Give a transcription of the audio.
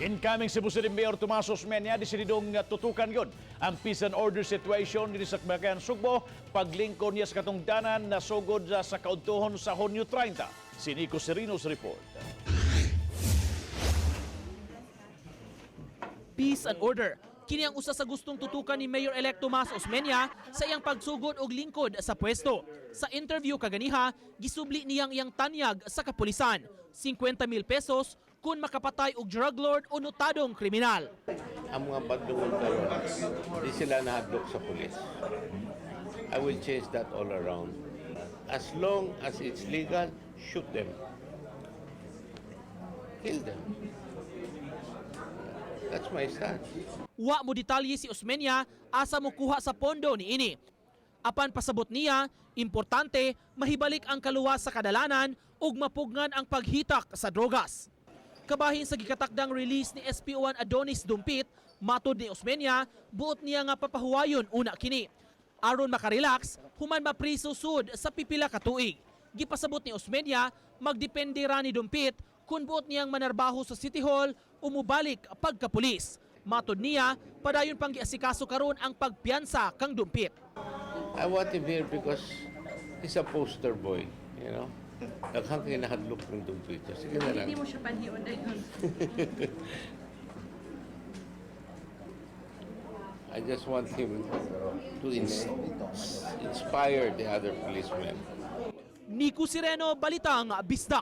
Incoming Cebu City Mayor Tomas Osmeña desididong tutukan yun ang peace and order situation dinhi sa Kabagan Sugbo paglingkod niya sa katungdanan na sugod sa kaudtuhon sa Hunyo 30. Si Nico Sereno's report. Peace and order. Kini ang usa sa gustong tutukan ni Mayor-elect Tomas Osmeña sa iyang pagsugod og lingkod sa pwesto. Sa interview kaganiha, gisubli niyang iyang tanyag sa kapulisan, 50 mil pesos kung makapatay og drug lord o notadong kriminal. Ang mga bandungon karon, di sila nahadlok sa pulis. I will change that all around. As long as it's legal, shoot them. Kill them. That's my stance. Wa mo detalye si Osmeña asa mo kuha sa pondo ni ini. Apan pasabot niya, importante mahibalik ang kaluwas sa kadalanan ug mapugngan ang paghitak sa drogas. Kabahin sa gikatakdang release ni SPO1 Adonis Dumpit, matod ni Osmeña, buot niya nga papahuwayon una kini. Aron makarelax, human mapriso sud sa pipila ka tuig. Gipasabot ni Osmeña, magdepende ra ni Dumpit kung buot niyang manarbaho sa City Hall o mubalik pagkapulis. Matod niya, padayon pang giasikaso karon ang pagpiyansa kang Dumpit. I want him here because he's a poster boy. Daghang kinahadlok ng Dumpit. Sige na lang. Hindi mo siya panhion na yun. I just want him to inspire the other policemen. Nico Sireno, Balitang Bisdak.